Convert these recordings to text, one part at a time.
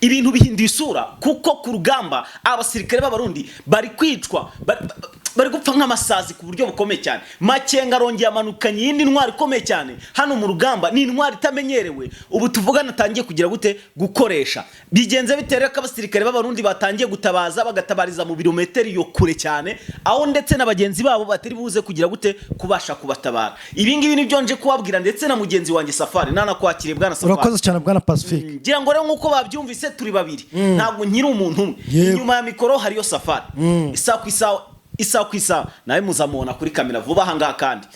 Ibintu bihinduye isura, kuko ku rugamba abasirikare b'Abarundi bari kwicwa, bari gupfa nk'amasazi ku buryo bukomeye cyane. Makenga arongeye amanukanye iyindi ntwari ikomeye cyane hano mu rugamba. Ni intwari itamenyerewe, ubu tuvugana atangiye kugira gute? Gukoresha. Bigenze bite rero ko abasirikare b'Abarundi batangiye gutabaza, bagatabariza mu birometero iyo kure cyane, aho ndetse na bagenzi babo batari buze kugira gute? Kubasha kubatabara. Ibi ngibi nibyo nje kubabwira, ndetse na mugenzi wanjye Safari. Nanakwakiriye, bwana Safari. Urakoze cyane, bwana Pacifique. Ngira ngo rero nk'uko babyumvise, turi babiri, ntabwo nkiri umuntu umwe. Inyuma ya mikoro hariyo Safari, isaha ku isaha, isaha ku isaha, nawe muzamubona kuri kamera vuba aha ngaha. Kandi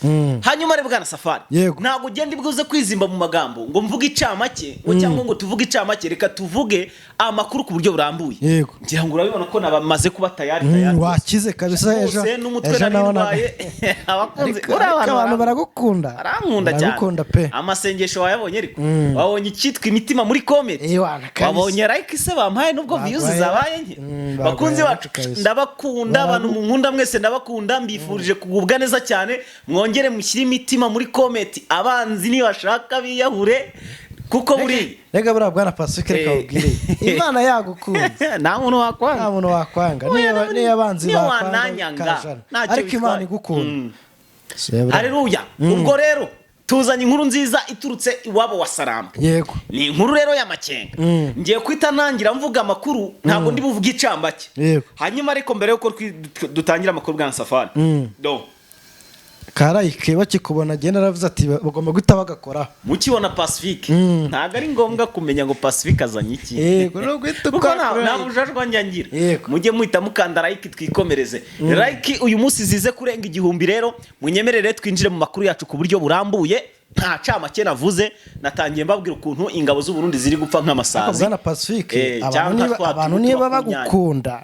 hanyuma rero, bwana Safari, ntabwo ugenda ibwuze kwizimba mu magambo ngo mvuge icamake ngo cyangwa ngo tuvuge icamake. Reka tuvuge amakuru ku buryo burambuye. Ngira ngo urabibona ko nabamaze kuba tayari, tayari. Wakize kabisa ejo. Rwose n'umutwe Ejo nari nabonaga. ndwaye. Abakunzi Ariko abantu baragukunda. Barankunda cyane. Baragukunda pe. Amasengesho wayabonye, ariko wabonye icyitwa imitima muri comment? Ewana, kabisa. Wabonye like se bampaye, nubwo views zabaye nke? Bakunzi Baguhaye bacu, like kabisa. ndabakunda. Abantu munkunda mwese ndabakunda, mbifurije kugubwa neza cyane. Mwongere mushyire imitima muri comment. Abanzi nibashaka biyahure, kuko buri Rega buriya, bwana Pacifique, reka nkubwire, Imana yagukunze, nta muntu wakwanga. Nta muntu wakwanga. Oya, Niyo abanzi niyo bakwanga wananyanga, kajana. ntacyo Ariko Imana bitwaye. igukunda. Sebura. Haleluya! Ubwo rero tuzanye inkuru nziza iturutse iwabo wa Saramba. Ni inkuru rero y'Amakenga. Ngiye kwita ntangira mvuga amakuru, ntabwo ndi buvuge icambake. Hanyuma ariko mbere yuko dutangira amakuru, bwa Safari do Karayike bakikubona, agenda aravuze ati bagomba guhita bagakora. Mukibona Pacifique, ntabwo ari ngombwa kumenya ngo Pacifique azanye iki, Yego, no guhita kuko ukora. Nta bujajwa njya ngira. Mujye muhita mukanda like, twikomereze. Like uyu munsi zize kurenga 1000. Rero munyemerere twinjire mu makuru yacu ku buryo burambuye, nta camake navuze. Natangiye mbabwira ukuntu ingabo z'u Burundi ziri gupfa Ariko nk'amasazi. bwana Pacifique, abantu Cyangwa niba twa abantu tubuto niba bakunyanya. bagukunda,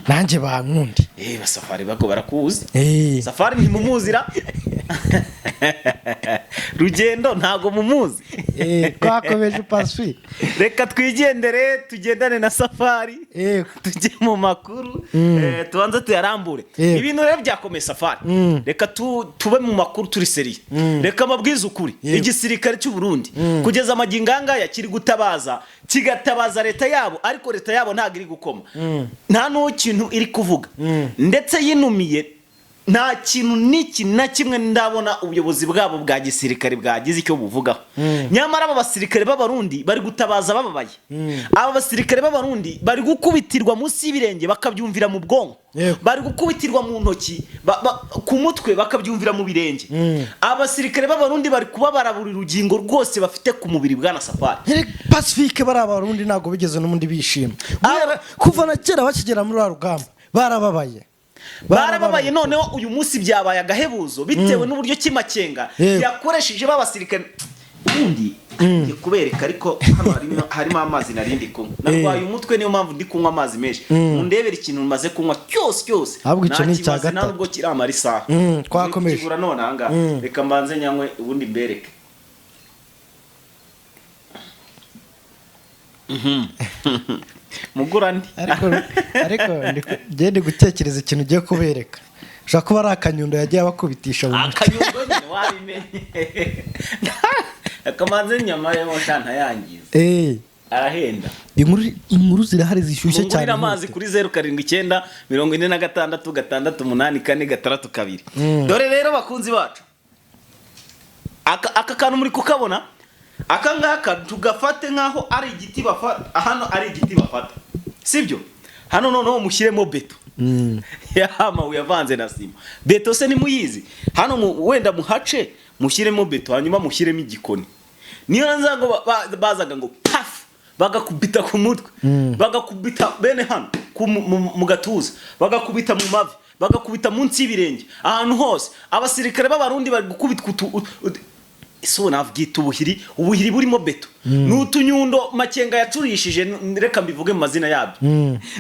nanjye bankunde. Basafari bago barakuzi. Safari ntimumuzira, Rugendo ntago mumuzi. Twakomeje, Pacifique. Reka twigendere, tugendane na Safari, tujye mu makuru, tubanze tuyarambure. Ibintu rero byakomeye, Safari. Reka tube mu makuru turi sérieux. Reka mbabwize ukuri. Igisirikare cy'u Burundi kugeza amagingo aya ngaya kiri gutabaza, kigatabaza leta yabo, ariko leta yabo ntabwo iri gukoma, nta n'ikintu iri kuvuga, ndetse yinumiye. Nta kintu n'iki na kimwe ndabona ubuyobozi bwabo bwa gisirikare bwagize icyo buvugaho. Nyamara aba basirikare b'Abarundi bari gutabaza bababaye. Aba basirikare b'Abarundi bari gukubitirwa munsi y'ibirenge bakabyumvira mu bwonko, bari gukubitirwa mu ntoki, ku mutwe bakabyumvira mu birenge. Abasirikare b'Abarundi bari kubabara buri rugingo rwose bafite ku mubiri, bwana Safari. Pacifique, bari Abarundi ntabwo bigeze n'ubundi bishima. Kuva na kera bakigera muri uru rugamba barababaye. Barababaye. Noneho uyu munsi byabaye agahebuzo bitewe n'uburyo Kimakenga yakoresheje b'abasirikare. Ubundi ngiye kubereka, ariko hano harimo amazi narindi kunywa. Narwaye umutwe, niyo mpamvu ndi kunywa amazi menshi. Mundebere ikintu maze kunywa cyose cyose. Ahubwo icyo ni icya Ntakimaze, nta gatatu. nubwo kiramara isaha. Twakomeje. Kigura none aha ngaha. Reka mbanze nyanywe, ubundi mbereke. Mugura andi. Ariko njye ndi gutekereza ikintu ugiye kubereka. Ushobora kuba ari akanyundo yagiye abakubitisha mu mutwe. Akanyundo nyine wabimenye. Akamanze inyama yo sha ntayangiza. Arahenda. Inkuru zirahari zishyushye cyane. Mungurire amazi kuri 0794668462. Dore rero, bakunzi bacu, aka kantu muri kukabona, aka ngaka tugafate nk'aho ari igiti bafata. Hano ari igiti bafata, sibyo? Hano noneho mushyiremo beto, ya mabuye avanze na sima. Beto se nimuyizi? Hano wenda muhace, mushyiremo beto, hanyuma mushyiremo igikoni. Niyo nza ngo bazaga ngo pafu, bagakubita ku mutwe, bagakubita bene hano mu gatuza, bagakubita mu mavi, bagakubita munsi y'ibirenge, ahantu hose. Abasirikare b'Abarundi bari gukubitwa utu ese ubu nabyita ubuhiri, ubuhiri burimo beto. Ni utunyundo Makenga yacurishije. Reka mbivuge mu mazina yabyo,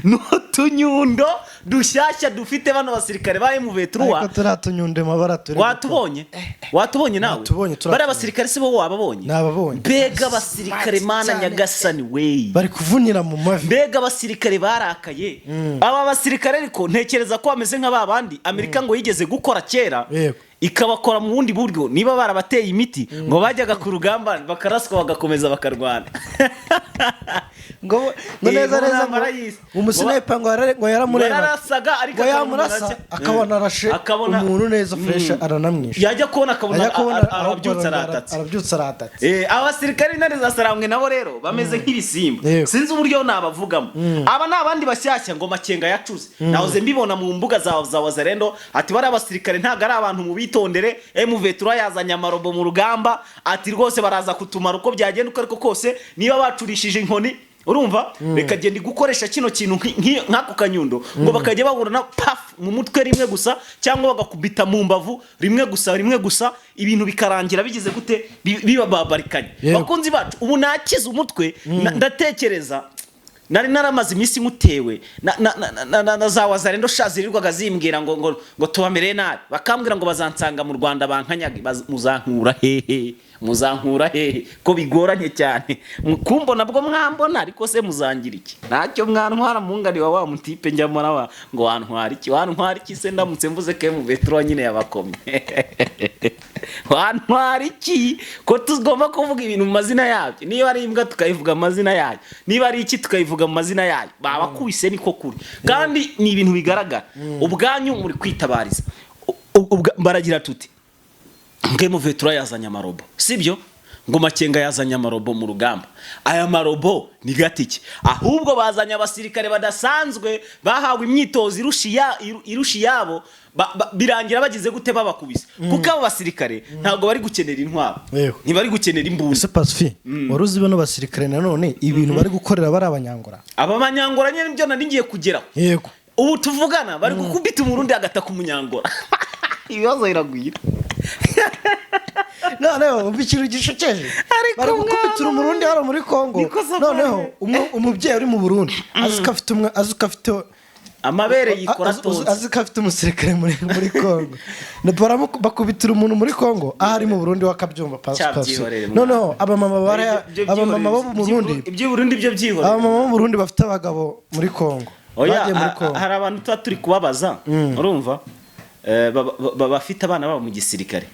ni utunyundo dushyashya dufite bano basirikare ba M23. Ariko turiya tunyundo mabara turi. Watubonye? Watubonye nawe? Natubonye, turatubonye. Bariya basirikare si bo wababonye? Nababonye. Mbega abasirikare, mana Cyane. nyagasani we! Bari kuvunira mu mavi. Mbega abasirikare barakaye! Aba basirikare ariko ntekereza ko bameze nka ba bandi Amerika ngo yigeze gukora kera, ikabakora mu bundi buryo, niba barabateye imiti, ngo bajyaga ku rugamba bakaraswa bagakomeza bakarwana. Ngo ngo Eh, neza mu neza ngo ntambara y'isi. umusniper ngo ngo yaramureba, Yararasaga ariko ngo akabona yamurasa umuntu akabona arashe Akabona- umuntu neza fresh, aranamwishe. Yajya kubona akabona Ajya kubona arabyutse aratatse. Arabyutse aratatse. Abasirikare b'intare za Sarambwe nabo rero bameze nk'ibisimba. Sinzi uburyo nabavugamo. Aba ni abandi bashyashya ngo Makenga yacuze. Nahoze mbibona mu mbuga za Wazalendo, ati bari abasirikare ntabwo ari abantu, mu bitondere. M23 yazanye amarobo mu rugamba, ati rwose baraza kutumara uko byagenda uko ariko kose niba bacurishije inkoni. Urumva, reka genda gukoresha kino kintu nk'ako kanyundo, ngo bakajya bahura na paf mu mutwe rimwe gusa, cyangwa bagakubita mu mbavu rimwe gusa, rimwe gusa, ibintu bikarangira bigize gute? Bibababarikanye. Bakunzi bacu, ubu nakize umutwe, ndatekereza nari naramaze iminsi mutewe na za Wazalendo sha, zirirwaga zimbwira ngo tubamereye nabi, bakambwira ngo bazansanga mu Rwanda bankanyage. Muzankura hehe? Muzankura hehe ko bigoranye cyane? Kumbona bwo mwambona, ariko se muzangira iki? Ntacyo mwantwara. Mungani wa mutipe njya mbona ngo wantwara iki? Wantwara iki se ndamutse mvuze ko M23 nyine yabakomye? Wantwara iki ko tugomba kuvuga ibintu mu mazina yabyo? Niba ari imbwa tukayivuga mu mazina yayo, niba ari iki tukayivuga mu mazina yayo. Babakubise niko kuri, kandi ni ibintu bigaragara. Ubwanyu muri kwitabariza. Baragira tuti ngo M23 yazanye amarobo, sibyo? Ngo Makenga yazanye amarobo mu rugamba. Aya marobo ni gatiki? Ahubwo bazanye abasirikare badasanzwe bahawe imyitozo irusha iyabo, birangira bagize gute? Babakubise, kuko abo basirikare ntabwo bari gukenera intwaro, ntibari gukenera imbunda. Ese Pacifi, wari uzi bano basirikare nanone ibintu bari gukorera bari Abanyangora? Aba Banyangora nyine nibyo nari ngiye kugeraho. Ubu tuvugana bari gukubita Umurundi agataka Umunyangora, ibibazo biragwira. Noneho umva ikintu gishekeje. Ariko Bari gukubitira mwana Umurundi hano muri Kongo. Niko safari. Noneho umubyeyi uri mu Burundi azi ko afite umwe, azi ko afite amabere yikora tonze. Azi ko afite umusirikare muri Kongo. Bakubitira umuntu muri Kongo aho ari mu Burundi wakabyumva. Cyabyihorere, mwana. Noneho abamama abamama bo mu Burundi, Iby'Uburundi byo byihorere. abamama bo mu Burundi bafite abagabo muri Kongo, Oya, bagiye muri Kongo. Hari abantu tuba turi kubabaza, urumva? Bafite abana babo mu gisirikare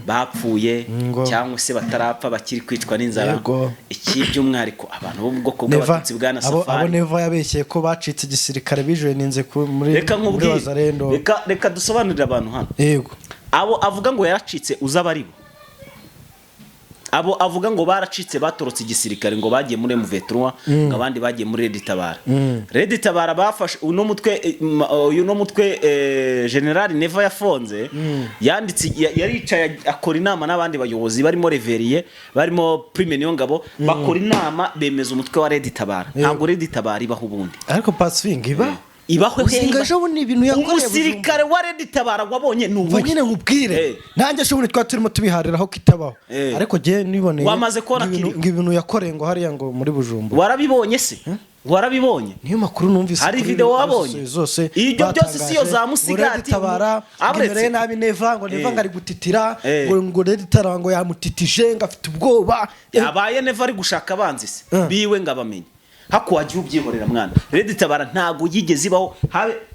bapfuye Ngo. cyangwa se batarapfa, bakiri kwicwa n'inzara. Iki by'umwihariko abantu bo mu bwoko Neva bw'Abatutsi bwana abo Safari. Neva yabeshyeye ko bacitse igisirikare bijoininze muri Reka muri nkubwire. Wazalendo. Reka dusobanurire abantu hano. Abo avuga ngo yaracitse, uza aba ari bo? Abo avuga ngo baracitse, batorotse igisirikare, ngo bagiye muri M23, ngo abandi bagiye muri Red Tabara. Red Tabara bafashe uno mutwe, uyu no mutwe General Neva yafonze, yanditse yaricaye akora inama n'abandi bayobozi barimo Reveriye, barimo Prime Niyongabo, bakora inama bemeza umutwe wa Red Tabara. Ntabwo Red Tabara ibaho ubundi. Ariko Pacifique iba Ibaho? Usinga ejo bundi ibintu yakoreye. Umusirikare wa Red Tabara wabonye ni Umva uwuhe? nyine nkubwire. Nanjye ejo bundi twari turimo tubihariraho ko itabaho, ariko jye niboneye Wamaze kubona ngo kiriho. ngo ibintu yakoreye ngo hariya ngo muri Bujumbura. Warabibonye se? Warabibonye? Niyo makuru numvise Hari kuri video wabonye? zose Ibyo byose si iyo za batangaje, Musigati, ngo Red Tabara ngo aburetse. imereye nabi Neva, ngo Neva ngo ari gutitira, ngo Red Tabara ngo yamutitije, ngo afite ubwoba. Yabaye Neva ari gushaka abanzi se biwe ngo abamenye hako wagiye ubyihorera mwana. Red Tabara ntago yigeze ibaho,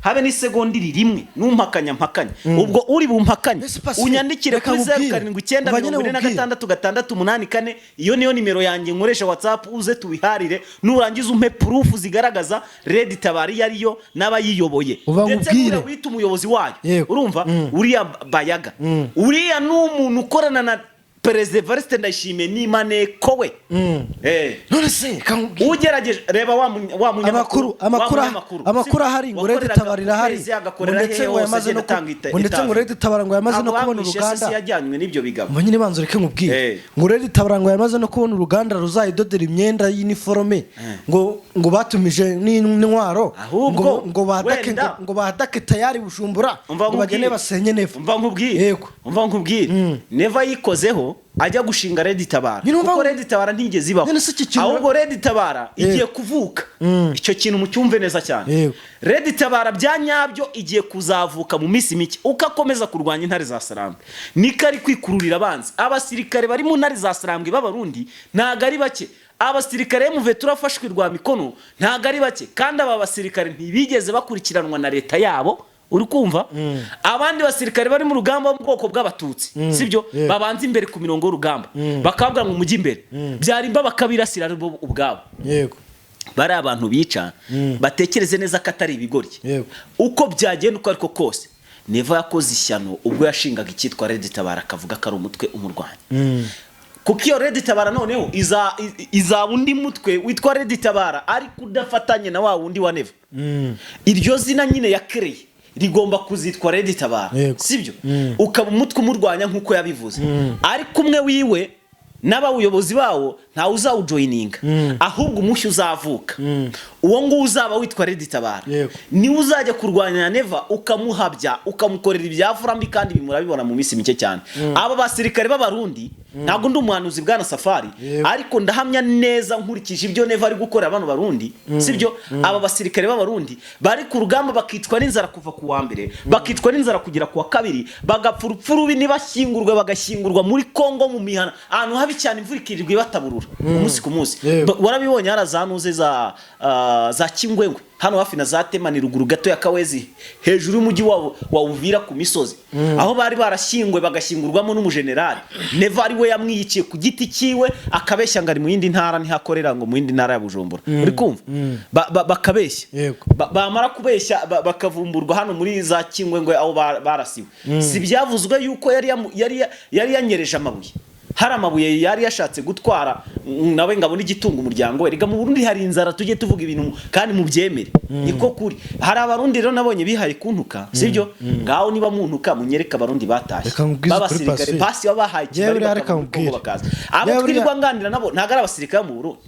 habe n'isegonda iri rimwe. Numpakanya mpakanya, ubwo uri bumpakanye Ese Pacifique, unyandikire reka kuri 0 nkubwire. 7 9 Umva nyine 46 nkubwire. 6 8 4, iyo niyo nimero yanjye nkoresha WhatsApp. Uze tubiharire, nurangiza umpe proof zigaragaza Red Tabara iyo ariyo n'abayiyoboye, Uba ndetse nkubwire. n'uriya wita umuyobozi wayo. Urumva, uriya Bayaga, uriya ni umuntu ukorana na Perezida Evariste Ndayishimiye, ni maneko we. None se reka nkubwire. Ugerageje reba wa munyamakuru, Amakuru wa munyamakuru amakuru ahari ngo Red wakoreraga Tabara irahari, ku kwezi, ngo agakorera ndetse hehe ngo hose, yamaze no agenda atanga ngo ndetse ngo itabi. Red Tabara ngo yamaze no Ntabwo kubona bamwishe, uruganda. se yajyanywe n'ibyo bigabo. Mba nyine banza ureke nkubwire. Ngo Red Tabara ngo yamaze no kubona uruganda ruzayidodera imyenda y'iniforome, ngo batumije n'intwaro, Ahubwo, ngo badake, wenda. ngo badake tayari Bujumbura, Umva ngo bagende nkubwire. basenye Neva. Umva nkubwire. Umva nkubwire, Neva yikozeho ajya gushinga Red Tabara, Nyine kuko Red Tabara ntigeze ibaho. Nyine se iki kintu- Ahubwo Red Tabara igiye kuvuka. Icyo kintu mucyumve neza cyane. Red Tabara bya nyabyo igiye kuzavuka mu minsi mike. Uko akomeza kurwanya intare za Sarambwe niko ari kwikururira abanzi. Abasirikare bari mu ntare za Sarambwe b'Abarundi ntabwo ari bake. Abasirikare M23 afashwe rwa mikono ntabwo ari bake, kandi aba basirikare ntibigeze bakurikiranwa na leta yabo. Uri kumva, abandi basirikare bari mu rugamba bo mu bwoko bw'Abatutsi, sibyo? Babanza imbere ku mirongo y'urugamba, bakabwira ngo mujye imbere, byarimba bakabirasira bo ubwabo. Bari abantu bica, batekereze neza ko atari ibigoryi. Uko byagenda uko ariko kose, Neva yakoze ishyano ubwo yashingaga icyitwa Red Tabara, akavuga ko ari umutwe umurwanya, kuko iyo Red Tabara noneho izaba undi mutwe witwa Red Tabara, ariko udafatanye na wa wundi wa Neva. Iryo zina nyine yakereye rigomba kuzitwa Red Tabara, sibyo? Ukaba umutwe umurwanya nk'uko yabivuze, ariko umwe wiwe n'abawuyobozi bawo ntawe uzawujoyininga, ahubwo umushyi uzavuka, uwo nguwo uzaba witwa Red Tabara, niwe uzajya kurwanya na Neva, ukamuhabya, ukamukorera ibyafura mbi, kandi ibi murabibona mu minsi mike cyane. Aba basirikare b'Abarundi, ntabwo ndi umuhanuzi, bwana Safari, ariko ndahamya neza nkurikije ibyo Neva ari gukorera bano Barundi, sibyo? Aba basirikare b'Abarundi bari ku rugamba, bakicwa n'inzara kuva ku wa mbere, bakicwa n'inzara kugera ku wa kabiri, bagapfa urupfu rubi, ntibashyingurwe, bagashyingurwa muri Kongo mu mihana, ahantu habi cyane, imvura ikirirwa ibataburura umunsi ku munsi. Warabibonye hariya za ntuze za Kingwengwe, hano hafi na za Tema, ni ruguru gato ya Kawezi, hejuru y'umujyi wa Uvira ku misozi, aho bari barashyingwe, bagashyingurwamo n'umujenerali Neva, ari we yamwiyiciye ku giti cyiwe, akabeshya ngo ari mu yindi ntara, ntihakorera ngo mu yindi ntara ya Bujumbura. Uri kumva? Bakabeshya. Bamara kubeshya, bakavumburwa hano muri za Kingwengwe aho barasiwe. Si byavuzwe yuko yari yanyereje amabuye, hari amabuye yari yashatse gutwara, nawe ngo abone igitunga umuryango we. Rega mu Burundi hari inzara, tujye tuvuga ibintu kandi mubyemere, niko kuri. Hari Abarundi rero nabonye bihaye kuntuka, sibyo? Ngaho niba muntuka, munyereke Abarundi batashye Reka nkubwize ukuri, b'abasirikare Pasi. pasi babahaye Njyewe Kigali, buriya reka bakava muri Kongo nkubwire. bakaza. Abo Njyewe twirirwa nganira nabo ntabwo ari abasirikare bo mu Burundi,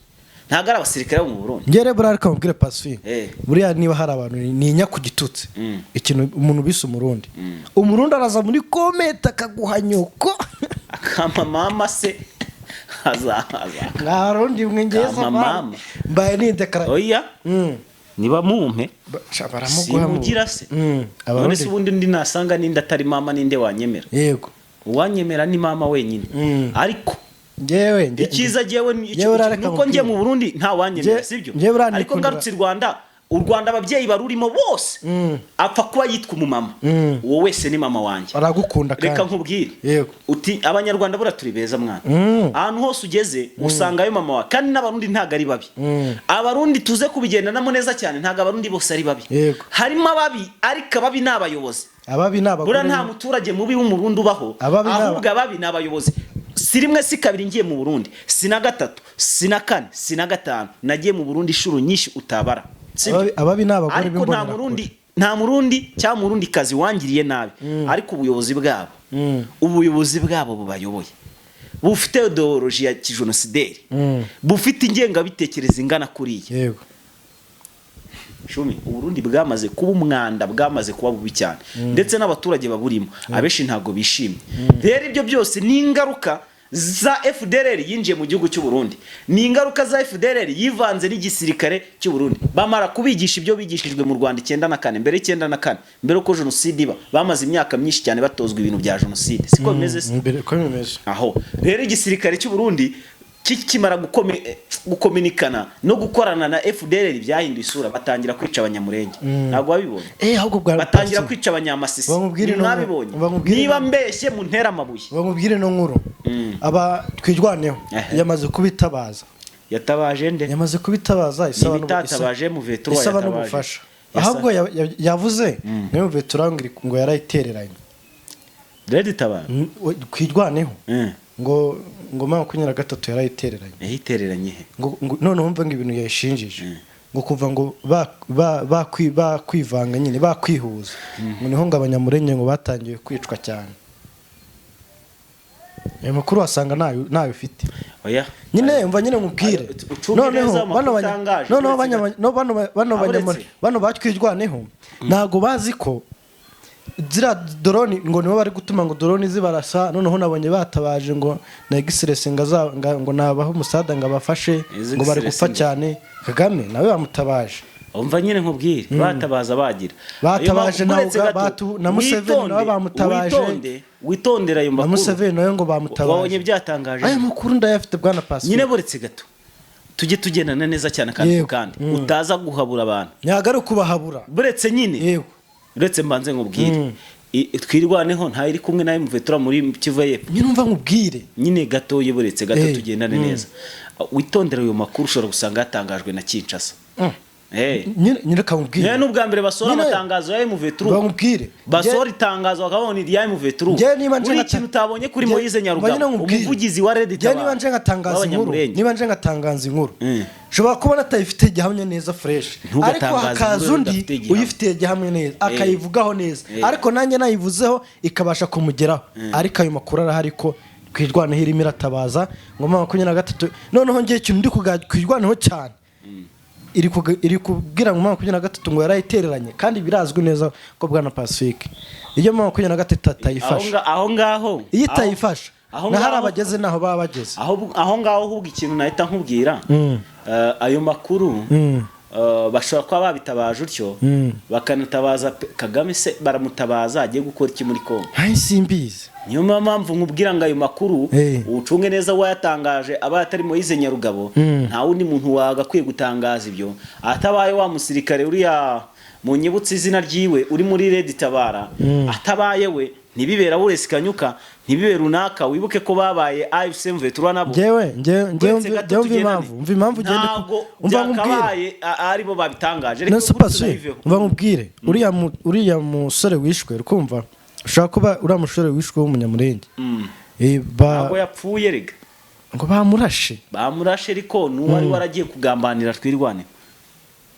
ntabwo ari abasirikare bo mu Burundi. Ngere buriya reka mubwire, Pasi. Buriya niba hari abantu ninya ku gitutsi, ikintu umuntu bise Umurundi, Umurundi araza muri comment akaguha nyoko. Akama mama se azaza. Mwarundi mwe, ngewe Kama Safari mama. mbaye nidekara. Oya, niba mumpe Baramuguha simugira se. None Abarundi se ubundi ndi nasanga ninde atari mama, ninde wanyemera? Uwanyemera ni mama wenyine, ariko ngewe icyiza jyewe ni Njyewe reka nuko ngiye mu nkubwire. Burundi nta wanyemera, sibyo? Njyewe buriya Ariko nikundira- ngarutse i Rwanda, u Rwanda ababyeyi barurimo bose, apfa kuba yitwa umumama, uwo wese ni mama wanjye. Aragukunda Reka kandi. nkubwire, uti Abanyarwanda buriya turi beza mwana. Ahantu hose ugeze usangayo mama wawe, kandi n'Abarundi ntabwo ari babi. Abarundi tuze kubigendanamo neza cyane, ntabwo Abarundi bose ari babi. Harimo ababi, ariko ababi ni abayobozi. Ababi ni abagore. Buriya nta muturage mubi w'Umurundi ubaho. Ababi ni Ahubwo ababi ni abayobozi. Si rimwe, si kabiri ngiye mu Burundi, si na gatatu, si na kane, si na gatanu. Nagiye mu Burundi inshuro nyinshi utabara. Sibyo? Ababi ni abagore Ariko nta b'imbonerakure. Murundi, nta Murundi cyangwa Murundi kazi wangiriye nabi, ariko ubuyobozi bwabo, ubuyobozi bwabo bubayoboye bufite idéologie ya kijenosideri, bufite ingengabitekerezo ingana kuriya. Shumi, Uburundi bwamaze kuba umwanda, bwamaze kuba bubi cyane, ndetse n'abaturage baburimo abenshi ntabwo bishimye. Rero ibyo byose ni ingaruka za FDLR yinjiye mu gihugu cy'u Burundi, ni ingaruka za FDLR yivanze n'igisirikare cy'u Burundi. Bamara kubigisha ibyo bigishijwe mu Rwanda 94, mbere y'94, mbere uko jenoside iba, bamaze imyaka myinshi cyane batozwa ibintu bya jenoside. Siko bimeze se? Mbere ko bimeze. Aho rero igisirikare cy'u Burundi kikimara gukominikana no gukorana na FDLR, byahinduye isura, batangira kwica Abanyamurenge. Ntabwo wabibonye? Eh, ahubwo bwa Batangira kwica Abanyamasisi. Bamubwire no- Mwabibonye? bamubwire Niba no- mbeshye muntera amabuye. Bamubwire no nkuru aba Twirwaneho yamaze kubitabaza. Yatabaje nde? Yamaze kubitabaza, isaba Niba itatabaje mu vetura, isaba yatabaje. n'ubufasha. Ahubwo yavuze niyo vetura ngo yarayitereranye. Red Tabara? Twirwaneho ngo 23 yarayitereranye. Yayitereranye he? Ngo noneho wumve ngo ibintu yayishinjije, ngo kuva ngo bakwivanga nyine, bakwihuza, ngo niho ngo Abanyamurenge ngo batangiye kwicwa cyane. Ayo makuru wasanga ntayo ufite. Oya. Nyine umva nyine nkubwire. Ayo, ucunge Noneho neza amakuru bano utangaje, noneho uretse no bano Ah, uretse. bano batwirwaneho ntabwo bazi ko ziriya drone ngo nibo bari gutuma ngo drone zibarasa. Noneho nabonye batabaje ngo na egiseresi ngo ngo nabahe umusada ngo abafashe, Izi ngo bari gupfa Excellency cyane. Kagame nawe bamutabaje. Umva nyine nkubwire, batabaza bagira Batabaje Ayo nawe uretse gato, na Museveni nawe witonde, bamutabaje. witonde, witondere ayo Na makuru. Museveni nawe ngo bamutabaje. Wabonye byatangaje? Aya makuru ndayafite, bwana Pasi. Nyine buretse gato, tujye tugendana neza cyane kandi kandi utaza guhabura abantu. Ntabwo ari ukubahabura. Buretse nyine. Uretse mbanze nkubwire. Twirwaneho nta iri kumwe na M23 muri Kivu y'Epfo. Nyine umva nkubwire. Nyine gatoya, buretse gato, tugendane neza. Witondere ayo makuru, ushobora gusanga yatangajwe na Kinshasa. Nyine reka nkubwire. Nyine n'ubwa mbere basohora Nyine- amatangazo ya M23. Umva nkubwire. Basohora itangazo bakabona irya M23. Njye niba nje Uri ikintu utabonye kuri Moise Mba nyine Nyarugabo, nkubwire. umuvugizi wa Red Njye Tabara niba nje ngatangaza inkuru, w'Abanyamulenge. niba nje ngatangaza inkuru, nshobora kuba natayifitiye igihamya neza fresh, ariko Ntugatangaze hakaza inkuru undi udafite igihamya. uyifitiye gihamya neza, akayivugaho neza, ariko nanjye nayivuzeho ikabasha kumugeraho. Ariko ayo makuru arahari ko Twirwaneho irimo iratabaza ngo M23. Noneho ngiye ikintu ndi Twirwaneho cyane iri kubwira ngo M23 ngo yarayitereranye, kandi birazwi neza ko, bwana Pacifique, iyo M23 Aho atayifasha, aho ngaho iyo itayifasha, aho na hari ngaho- abageze naho baba bageze. Aho ngaho ahubwo ikintu nahita nkubwira, ayo makuru, bashobora kuba babitabaje utyo, bakanatabaza Kagame. Se baramutabaza agiye gukora iki muri Kongo? Ntayo simbizi. Niyo mpamvu nkubwira ngo ayo makuru ucunge neza uwayatangaje, aba atari Moise Nyarugabo. Nta wundi muntu wagakwiye gutangaza ibyo atabaye wa musirikare uriya, munyibutse izina ryiwe, uri muri Red Tabara. Atabaye we, ntibibera Wuresi Kanyuka, ntibibera runaka. Wibuke ko babaye AFC M23 nabo. Njyewe Uretse gato njyewe umva tugendane. impamvu, umva impamvu ugenda Ntabwo umva nkubwire. byakabaye aribo babitangaje. Reka Nonese ubu Pasi, tunabiveho. umva nkubwire, uriya musore wishwe, urikumva, ushobora kuba uriya musore wishwe w'Umunyamurenge. Ntabwo yapfuye rega. Ngo bamurashe. Bamurashe, ariko n'uwari waragiye kugambanira Twirwane,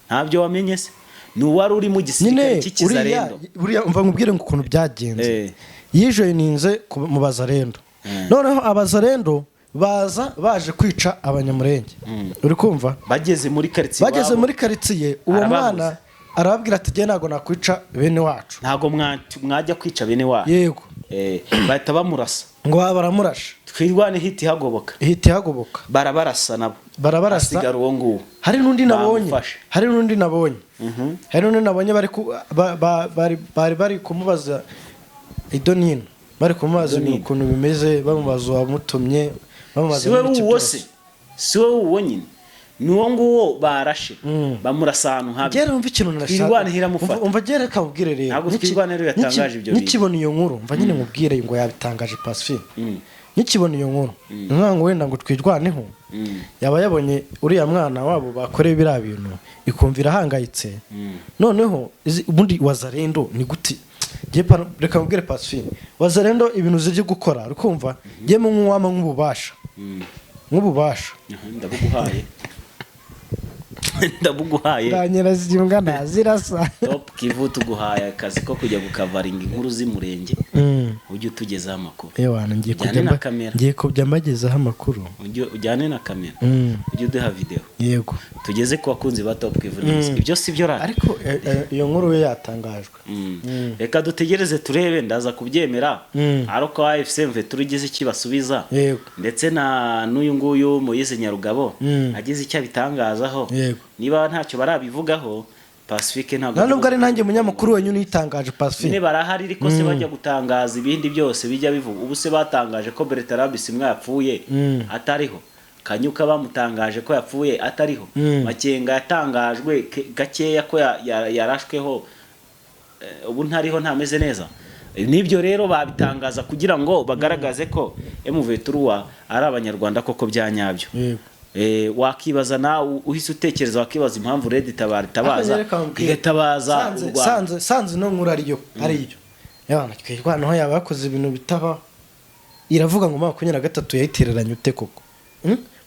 ntabyo wamenye se? Ni uwari uri mu gisirikare Nyine uriya cy'ikizarendo. Uriya, umva nkubwire ngo ukuntu byagenze. Yijoyininze mu Bazarendo. Noneho Abazarendo baza baje kwica Abanyamurenge, uri kumva? Bageze muri karitsiye Bageze iwabo, muri karitsiye, uwo arababuza. mwana arababwira ati: "Jye ntabwo nakwica bene wacu." Ntabwo mwajya kwica bene wacu. Yego. Bahita bamurasa. Ngo baba baramurashe. Twirwane hiti hagoboka. Ihita ihagoboka. Barabarasa nabo. Barabarasa. Hasigara uwo nguwo. Hari n'undi nabonye. Bamufashe. Hari n'undi nabonye bari ku- ba- ba- bari bari bari kumubaza ido nino, bari kumubaza Ido nino. ukuntu bimeze, bamubaza uwamutumye, bamubaza Si we n'ibiki wuwo byose. se? Si we wuwo nyine? Ni uwo nguwo barashe, bamurasa ahantu habi. Njye numva ikintu nashaka. Twirwaneho iramufata. Umva, njye reka nkubwire rero. Ntabwo Twirwaneho yatangaje ibyo bintu. Nikibona iyo nkuru, mva nyine nkubwire ngo yabitangaje, Pacifique. Nikibona iyo nkuru, nkuvuga ngo wenda ngo Twirwaneho yaba yabonye uriya mwana wabo bakoreye biriya bintu, ikumva irahangayitse. Noneho ubundi Wazarendo ni gute? Njye reka nkubwire, Pacifique, Wazarendo ibintu ziri gukora, uri kumva, njye mu nk'uwama nk'ububasha. Aha, ndabuguhaye, ndabuguhaye. Ndanyera zingana zirasa. Top Kivu tuguhaye akazi ko kujya gukavaringa inkuru z'umurenge, ujye utugezaho amakuru. Ewana, ngiye Ujyane kujya na kamera. Ngiye kujya mbagezaho amakuru. Ujye ujyane na kamera, ujye uduha video, Yego. tugeze ku bakunzi ba Top Kivu News. Ibyo si byo rata? Ariko iyo nkuru we yatangajwe. Reka dutegereze turebe, ndaza kubyemera ariko AFC M23 igize icyo ibasubiza, ndetse na n'uyu nguyu Moise Nyarugabo agize icyo abitangazaho. Niba ntacyo barabivugaho, Pacifique, ntabwo Nta nubwo ari nanjye munyamakuru wenyine uyitangaje, nyine Pacifique. Barahari, ariko se bajya gutangaza ibindi byose bijya bivuga? Ubu se batangaje ko Bertrand Bisimwa yapfuye atariho? Kanyuka bamutangaje ko yapfuye atariho? Makenga yatangajwe gakeya ko yarashweho. Ubu ntariho, ntameze neza. Nibyo rero babitangaza kugira ngo bagaragaze ko M23 ari Abanyarwanda koko bya nyabyo. Wakibaza nawe, uhise utekereza, wakibaza impamvu Red Tabara itabaza, Ariko reka nkubwire. igatabaza u Rwanda. Sanze ino nkuru ariyo yabana Twirwaneho yaba yakoze ibintu bitaba, iravuga ngo M23 yayitereranye ute koko?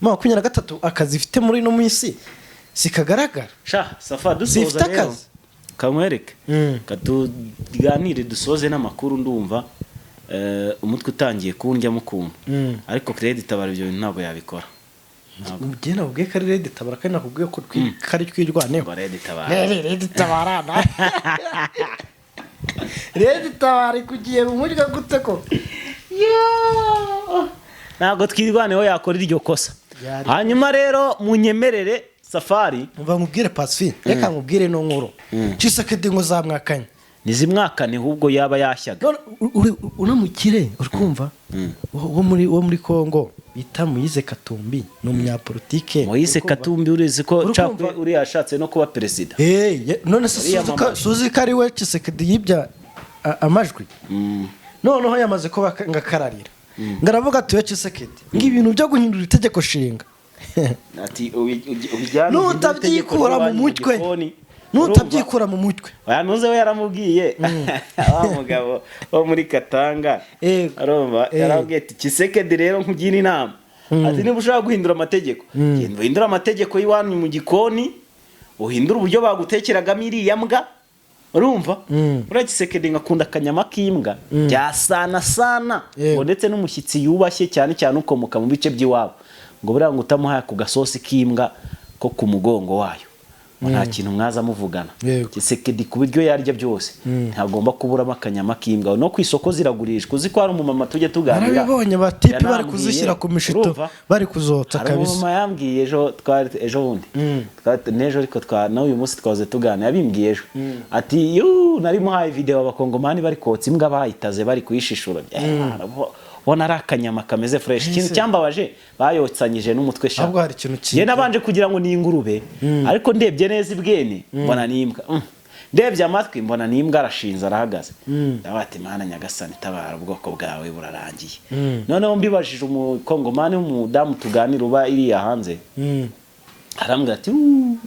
M23 akazi ifite muri ino minsi sikagaragara. Sha Safa, dusoza Zifite rero, akazi. kamwereke, katuganire dusoze n'amakuru. Ndumva umutwe utangiye kundyamo ukuntu, ariko Red Tabara ibyo bintu ntabwo yabikora. Njye nakubwiye ko ari Red Tabara, kandi nakubwiye ko ko ari Twirwaneho. Ngo Red Tabara. Red Tabara, Red Tabara ikugiye mu mutwe gute ko? Ntabwo Twirwaneho yakora iryo kosa. Yari. Hanyuma rero munyemerere, Safari. Umva nkubwire, Pacifique, reka nkubwire ino nkuru. Tshisekedi ngo zamwakanye. Ntizimwakane, ahubwo yaba yashyaga. None uno mukire, uri kumva, wo muri Congo bita Moise Katumbi, ni umunyapolitike. Moise Uri kumva? Katumbi, urizi ko Uri cakwe kumva? uriya yashatse no kuba perezida. None se Uriya suzi ko mama. suzi ko ari we Tshisekedi yibya amajwi. Noneho yamaze kuba ngo akararira, ngo aravuga ati: "We Tshisekedi, ngo ibintu byo guhindura itegeko nshinga Ati ubijyane uhindure itegeko nutabyikura mu ry'iwanyu mu mutwe gikoni." Nutabyikura mu mutwe. Oya, ntuze, we yaramubwiye, wa mugabo wo muri Katanga. Arumva yarabwiye ati: "Tshisekedi, rero nkugira inama," ati: "Niba ushaka guhindura amategeko, genda uhindure amategeko y'iwanyu mu gikoni, uhindure uburyo bagutekeragamo iriya mbwa." Urumva, uriya Tshisekedi ngo akunda akanyama k'imbwa bya sana sana. Ngo ndetse n'umushyitsi yubashye cyane cyane ukomoka mu bice by'iwabo, ngo buriya ngo utamuhaye ku gasosi k'imbwa ko ku mugongo wayo, ngo nta kintu mwaza muvugana. Tshisekedi ku biryo yarya byose ntagomba kuburamo akanyama k'imbwa. No ku isoko ziragurishwa. Uzi ko hari umumama tujya tuganira Narabibonye, batipi bari yanambwiye, kuzishyira ku mishito, urumva? bari kuzotsa Hari kabisa. umumama yambwiye ejo, twari ejo bundi, n'ejo, ariko twa n'uyu munsi twahoze tuganira, yabimbwiye ejo ati: "Yuu, nari muhaye video abakongomani bari kotsa imbwa, bayitaze, bari kuyishishura. Ubona ari akanyama kameze fresh. Ikintu cyambabaje, bayotsanyije n'umutwe sha." Ahubwo hari ikintu Njye nabanje kugira ngo ni ingurube, ariko ndebye neza ibwene mbona ni imbwa. Ndebye amatwi mbona ni imbwa, arashinze, arahagaze. Ndavuga ati: "Mana nyagasani, tabara ubwoko bwawe, burarangiye." Noneho mbibajije umukongomani w'umudamu tuganira uba iriya hanze, arambwira ati: "Uuuu."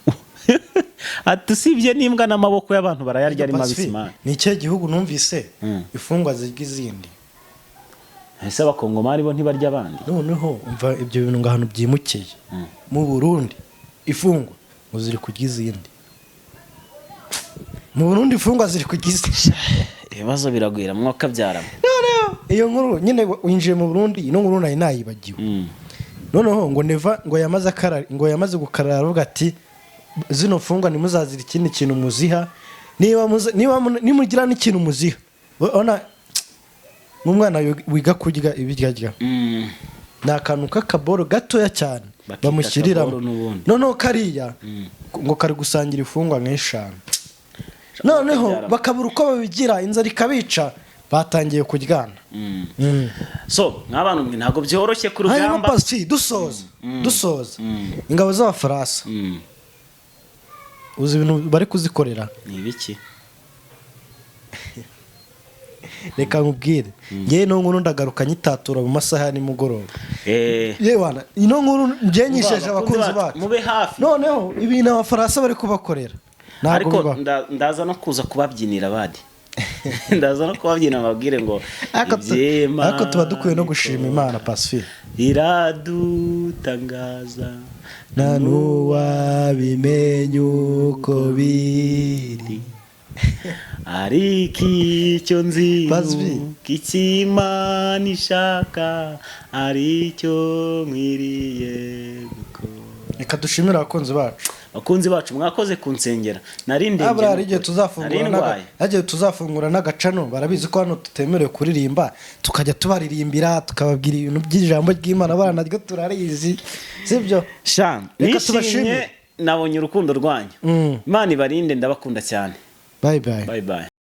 Ati: "Usibye n'imbwa, n'amaboko y'abantu barayarya ari mabisi." Pacifique, Man. Ni ikihe gihugu numvise imfungwa zirya izindi? Ese abakongomani bo ntibarya abandi? Noneho umva ibyo bintu, ngo ahantu byimukiye mu Burundi, imfungwa ngo ziri kurya izindi. Mu Burundi imfungwa ziri kurya izindi. Ibibazo biragwira, mwuka byarama. Noneho iyo nkuru nyine winjiye mu Burundi, ino nkuru nari nayibagiwe. Noneho ngo Neva ngo yamaze akara, ngo yamaze gukarara, aravuga ati: "Zino mfungwa ntimuzazira ikindi kintu muziha, niba nimugira n'ikintu muziha." Urabona nk'umwana wiga kurya ibiryo arya, ni akantu k'akaboro gatoya cyane Bakita bamushyiriramo. akaboro n'ubundi. Noneho kariya ngo kari gusangira imfungwa nk'eshanu, noneho Bakabyara. bakabura uko babigira, inzara ikabica, batangiye kuryana. So nk'abantu mwe, ntabwo byoroshye ku Hanyuma rugamba. Pasi, dusoza, ingabo z'Abafaransa, uzi ibintu bari kuzikorera? Ni ibiki? Reka nkubwire, ngewe ino nkuru ndagaruka nyitatura mu masaha ya nimugoroba. Yewana, ino nkuru ngewe nyisheje abakunzi bacu. Mube hafi. Noneho ibintu Abafaransa bari kubakorera ntabwo Ariko bibaho. ndaza no kuza kubabyinira badi, ndaza no kubabyinira mbabwire ngo ibyema Ariko tuba dukwiye no gushima Imana, Pacifique. Iradutangaza. Nta n'uwabimenya uko biri. Ariko icyo nzi Pacifique. nuko icyo Imana ishaka ari cyo nkwiriye gukora. Reka dushimire abakunzi bacu. Bakunzi bacu, mwakoze kunsengera, nari ndembye. Ntabwo hari igihe Nukuri. tuzafungura Nari ndwaye. Hari igihe tuzafungura n'agacano. Barabizi ko hano tutemerewe kuririmba, tukajya tubaririmbira, tukababwira ibintu by'ijambo ry'Imana. Bana naryo turarizi, sibyo? Sha, Reka nishimye, tubashimire. nabonye urukundo rwanyu. Imana ibarinde, ndabakunda cyane. Bye bye. Bye bye.